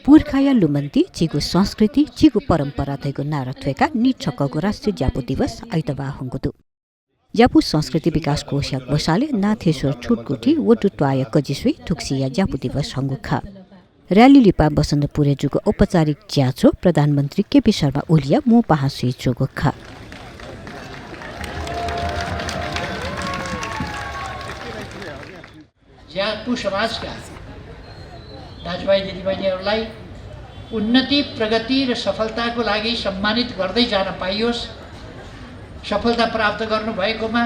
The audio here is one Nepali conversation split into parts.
पुर्खाया लुमन्ती चिगु संस्कृति चिगु परम्परा थैगु नारा थ्वेका निछक्कगु राष्ट्रिय ज्यापु दिवस आइतबार हुँगुदु ज्यापु संस्कृति विकास कोष याक बसाले नाथेश्वर छुटकुटी वटुत्वाय कजिसुई थुक्सिया ज्यापु दिवस हंगुखा रैली लिपा बसन्तपुरे जुगु औपचारिक ज्याचो प्रधानमन्त्री केपी शर्मा ओलिया मो पहासुई जुगुखा ज्यापु समाजका दाजुभाइ दिदीबहिनीहरूलाई उन्नति प्रगति र सफलताको लागि सम्मानित गर्दै जान पाइयोस्। सफलता प्राप्त गर्नुभएकोमा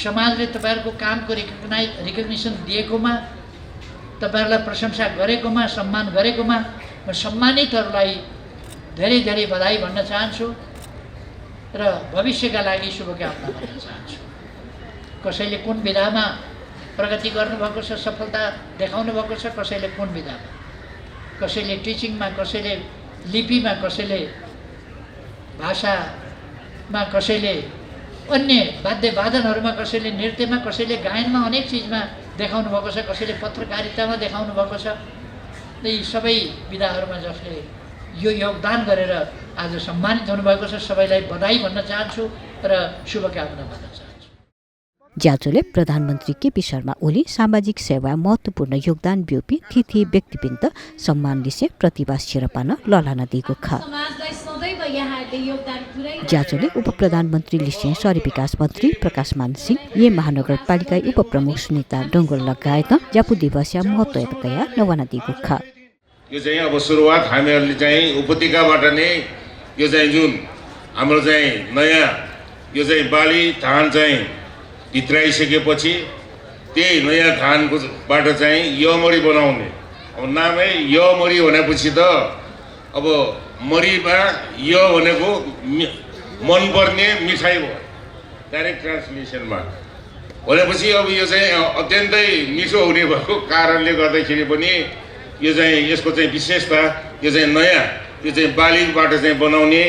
समाजले तपाईहरुको कामको रिकग्निसन दिएकोमा तपाईहरुलाई प्रशंसा गरेकोमा सम्मान गरेकोमा म सम्मानितहरूलाई धेरै धेरै बधाई भन्न चाहन्छु र भविष्यका लागि शुभकामना भन्न चाहन्छु। कसैले कुन विधामा प्रगति गर्नुभएको छ, सफलता देखाउनु भएको छ, कसैले कुन विधामा, कसैले टिचिङमा, कसैले लिपिमा, कसैले भाषामा, कसैले अन्य वाद्यवादनहरूमा, कसैले नृत्यमा, कसैले गायनमा, अनेक चिजमा देखाउनु भएको छ, कसैले पत्रकारितामा देखाउनु भएको छ। यी सबै विधाहरूमा जसले यो योगदान गरेर आज सम्मानित हुनुभएको छ, सबैलाई बधाई भन्न चाहन्छु र शुभकामना भन्न चाहन्छु। ज्याचोले प्रधानमन्त्री केपी शर्मा ओली सामाजिक सेवा महत्त्वपूर्ण योगदान ब्योपी तिथि व्यक्तिबिन्द सम्मान लिसे प्रतिभा शेर्पा न ललाना दिएको खा ज्याचोले उप प्रधानमन्त्री लिसे शहरी विकास मन्त्री प्रकाशमान सिंह ये महानगरपालिका उपप्रमुख सुनिता डङ्गोल लगायत ज्यापु दिवस महत्त्वतया नवाना दिएको खा यो चाहिँ अब सुरुवात हामीहरूले चाहिँ उपत्यकाबाट नै यो चाहिँ जुन हाम्रो चाहिँ नयाँ यो चाहिँ बाली धान चाहिँ भित्राइसकेपछि त्यही नयाँ धानको बाट चाहिँ यमरी बनाउने अब नामै यमरी भनेपछि त अब मरीमा य भनेको मनपर्ने मिठाई हो डाइरेक्ट ट्रान्सलेसनमा भनेपछि अब यो चाहिँ अत्यन्तै मिठो हुने भएको कारणले गर्दाखेरि पनि यो चाहिँ यसको चाहिँ विशेषता यो चाहिँ नयाँ यो चाहिँ बालीबाट चाहिँ बनाउने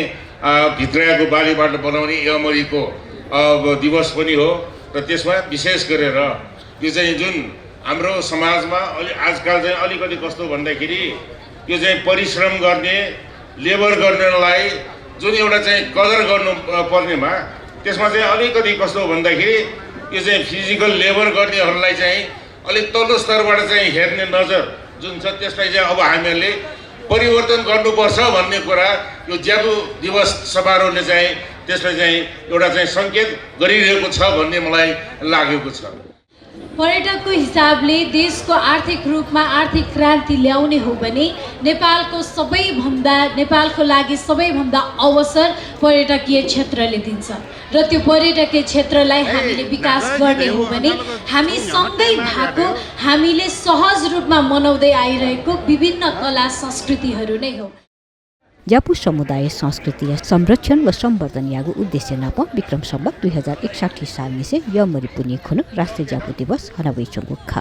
भित्राको बालीबाट बनाउने यमरीको अब दिवस पनि हो र त्यसमा विशेष गरेर यो चाहिँ जुन हाम्रो समाजमा आजकल चाहिँ अलिकति कस्तो भन्दाखेरि यो चाहिँ परिश्रम गर्ने लेबर गर्नेलाई जुन एउटा चाहिँ कदर गर्नु पर्नेमा त्यसमा चाहिँ अलिकति कस्तो भन्दाखेरि यो चाहिँ फिजिकल लेबर गर्नेहरूलाई चाहिँ अलिक तल्लो स्तरबाट चाहिँ हेर्ने नजर जुन छ त्यसलाई चाहिँ अब हामीहरूले परिवर्तन गर्नुपर्छ भन्ने कुरा यो ज्यापु दिवस समारोहले चाहिँ त्यसलाई चाहिँ एउटा चाहिँ सङ्केत गरिरहेको छ भन्ने मलाई लागेको छ। पर्यटकको हिसाबले देशको आर्थिक रूपमा आर्थिक क्रान्ति ल्याउने हो भने नेपालको लागि सबैभन्दा अवसर पर्यटकीय क्षेत्रले दिन्छ र त्यो पर्यटकीय क्षेत्रलाई हामीले विकास गर्ने हो भने हामी सँगै भएको हामीले सहज रूपमा मनाउँदै आइरहेको विभिन्न कला संस्कृतिहरू नै हो। ज्यापु समुदाय संस्कृति संरक्षण व संवर्धन यागु उद्देश्य नाप विक्रम सम्वत 2061 साल निसे यमरी पुनि खुनु राष्ट्रिय ज्यापु दिवस हनावै चंगु खा